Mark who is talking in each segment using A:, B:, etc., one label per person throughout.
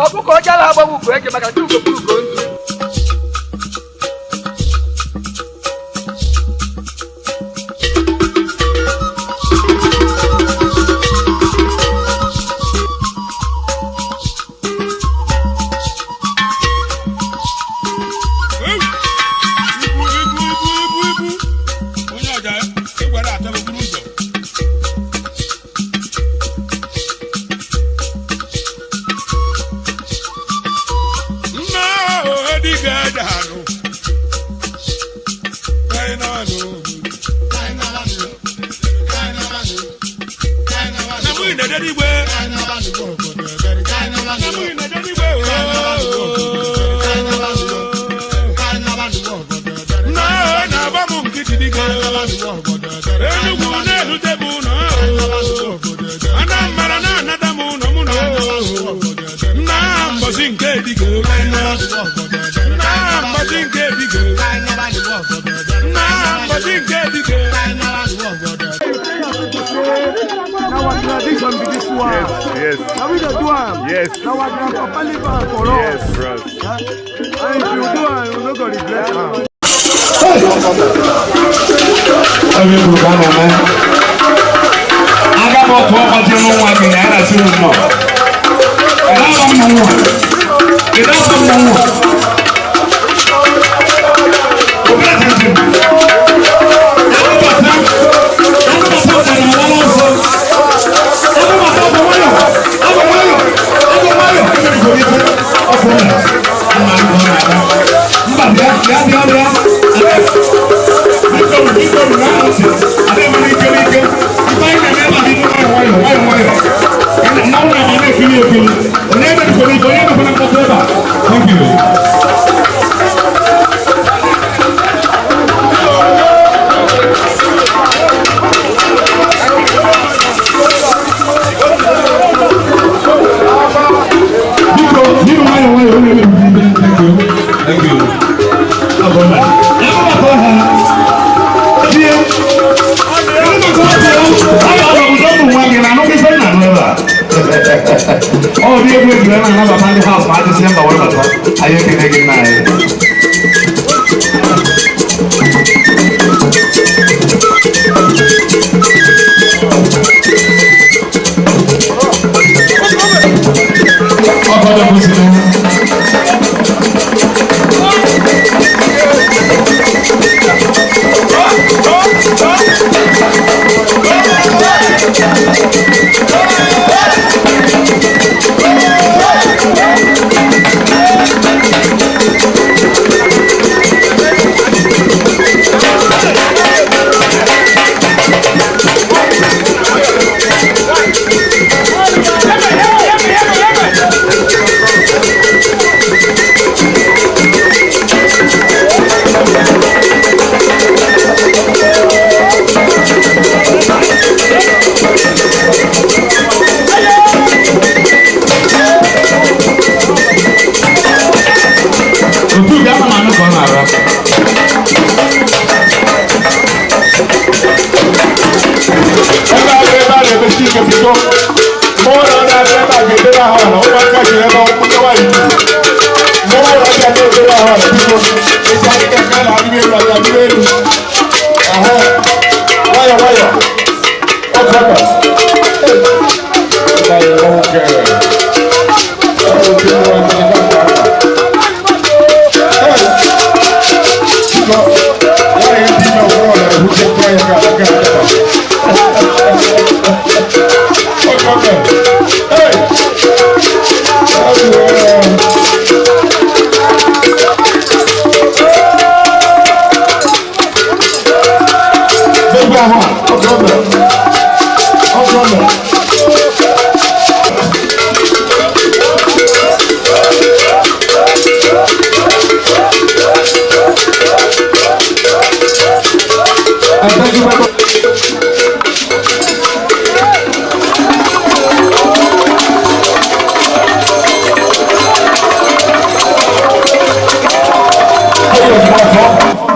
A: Ọkụkọ ọcha na-agbanwe ugo eke maka chi ugo buru ugo nzu.
B: Ibu ibu ibu ibu ibu onye ọja ịgwara atọ buru ụzọ. Nna ohe dịga edanụ na mụ na-edede igwe na mụ na-edede igwe nna na-agba m nkịtị dike. Enugwu na-erute m ụlọ, Anambra na-anata m ụlọ mụ na nna mbọsị nke dike, nna mbọsị nke dike, nna mbọsị nke dike.
C: Na our tradition be this one.
D: Yes.
C: Na we dey do am.
D: Yes.
C: Na our grandpapa leave am for us.
D: Yes, bros.
C: And if you do am, you no go regret am.
E: Onye kwuru ka a na-eme aga m otu ọkọchị n'ụwa gị na ya na-asị m nnọọ. Kedu afọ mmọnwụ a? Kedu afọ mmọnwụ a? Obere tịntịn. Anụbata, anụbata ụdara awala ọsọ. Anụbata ọbụ nwayọ, ọbụ nwayọ, ọbụ nwayọ. Emebigoro ife, ọ bụ na ama ahụ ọ na-aga. Mba, bịa, bịa, bịa, bịa. Biko, biko, na-asị, adịghị m n'ike n'ike. Ife anyị na-eme ebe a dị nwayọ nwayọ nwayọ nwayọ. Mmanwụ na-ama na-ekiri ekiri. Onye emebigoro ife, onye emebigoro mkpọtụ ebe a. Thank you. Biko, n'ihi nwayọ nwayọ, onye emebigoro ife. Thank you. Thank you. Ọ bụ na. Anụbata ha. Tie. Ọ dị egwu ejire na-anabata ndị haus ma adịsị mba were bata anyị ekene gị nna anyị. Ọkọdọ kwụsịrị. Otu ga ama anụ ka ọ na-ara.
F: Ebe a ebe a na-emesi ike bido mmọnwụ na ọ na-abịa ebe a ga-edebe ahụ ala ụmụaka ji ebe ụmụ nwaanyị juru mmọnwụ na ọbịa na-edebe ahụ ala. Biko, esi akịka nke a na-adịbe elu adịbe elu ahụ nwayọ nwayọ ọkọta. Oke nwaanyị ndị ime ọhụrụ na-ehute ya ka aga aga. Hey! Gbogbo àwọn ọgọ́mẹ̀ ọgọ́mẹ̀. And thank you very much.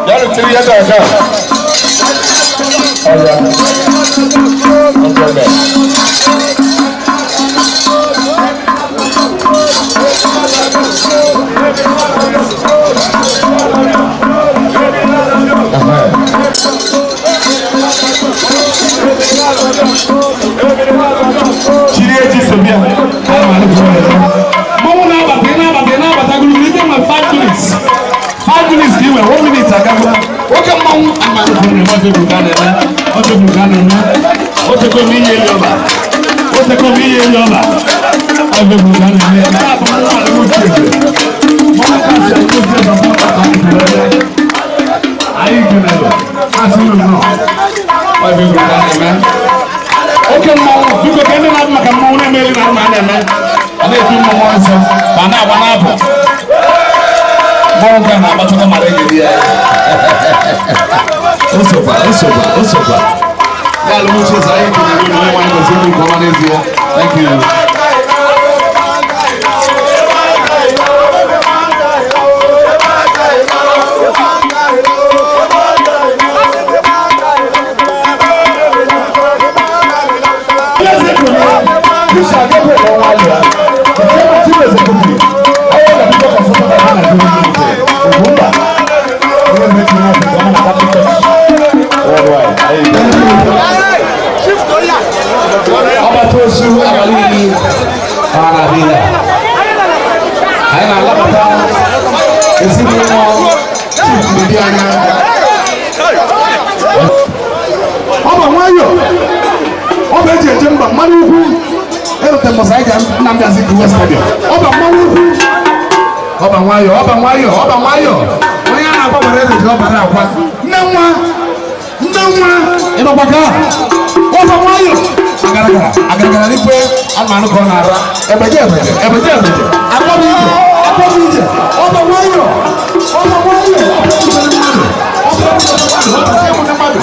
F: Yàrá tiri yẹ kàkà. Ọ̀yà ọ̀gbọ̀nà.
E: Chiri eji sobi ya. Mmanwụ na-abata, ị na-abata, ị na-abata gụrụ ike nwere 5 minutes. 5 minutes ka ị nwere, 1 minute agagụla. Oke mmanwụ amalụ na-eme, ọjọọ ka a na-eme, ọjọọ ka a na-eme. Oteko m ihe eli ọba. Oteko m ihe eli ọba. Ọjọọ ka a na-eme. Nke a bụ mmanwụ alụmdi eze. Mmanwụ kasị alụmdi eze bụ mmanwụ anyị kelere asị unu nnọọ. Ọjọọ ka a na-eme. Oke mmanwụ, biko ka ndị na-abụ maka mmanwụ na-emeli na mma na-eme. A na-eti mmanwụ nsọ ma na-agba n'abụ. Mmanwụ nke a na-agbachakwa mara egeri ya. O sokwa, o sokwa, o sokwa. Ya alụmchi eze anyị kelere unu onye nwaanyị gosi unu nke ọma n'ezie. Thank you. Ọbatosu abalị ha na-abịa. Anyị na-alabata ezinụlọ Chief Ndidi anya. Ọ bụ nwayọ, ọ bụ eji eje mba mmanụ ukwu erute mbọsị anyị ga Nnamdi Azikiwe Stadium. Ọ bụ mmanụ ukwu, ọ bụ nwayọ, ọ bụ nwayọ, ọ bụ nwayọ. Onye a na-agwa gwara eze ji ọ bara akwa. Nne nwa, nne nwa, ịnọkwa ka ọ bụ nwayọ. Agaragara, agaragara n'ikpe anụmanụ ka ọ na-ara. Ebeje ebeje, ebeje ebeje, akpọm ije, akpọm ije, ọ bụ nwayọ, ọ bụ nwayọ, ọ bụ mmadụ, ọ bụ mmadụ, ọ bụ mmadụ.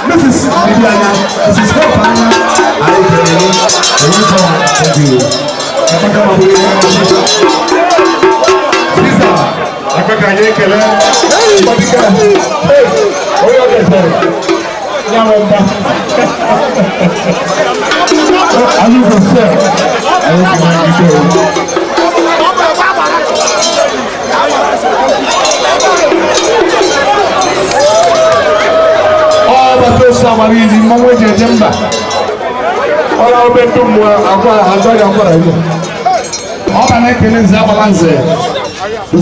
E: Mrs. Bibiana, Mrs. Hope Anya, anyị kelere onye thank you. Emeka Maburu.
F: Siza, aka ka anyị ekele. Mgbadike, hey, onye ọ ga-esere. Ya nwe mba.
E: Anyị kwesịrị anyị kelere ike. Ọbatosu agbara izi mmanwụ eji eje mba.
F: Ọla obe ndụ mmụọ akwara azọ ya akwara ihe.
E: Ọ ga na-ekele nze agbala nze.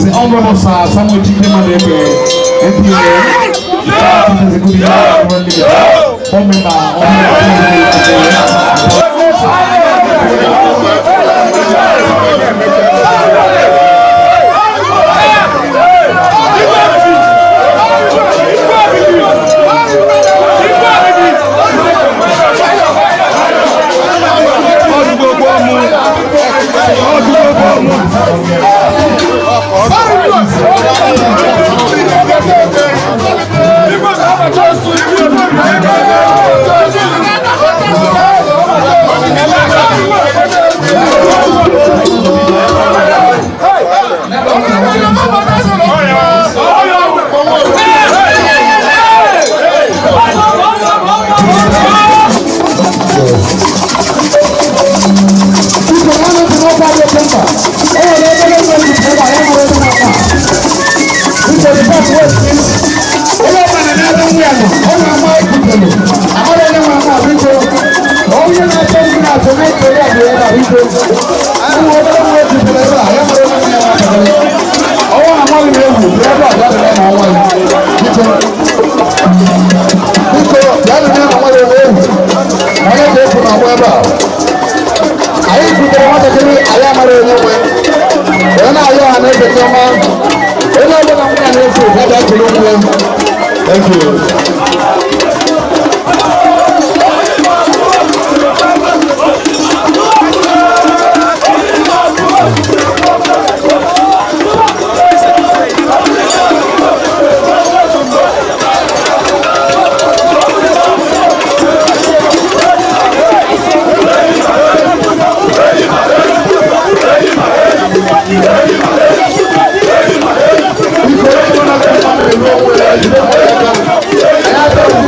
E: The Honorable Sir Samuel Chike Madeke, NPA, Chief Executive Board Member,
D: Anyị butere nwatakịrị anyị amara onye nwe onye na-ayọ ha na-eze ndị ọma onye ọbụla nwa ya na-efu ya bịa kele onwe.
F: Thank you.
D: Biko onye ọbụla na-eme onwe ya jide onwe ya aka.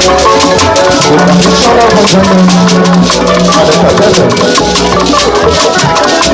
D: The commissioner for gender and the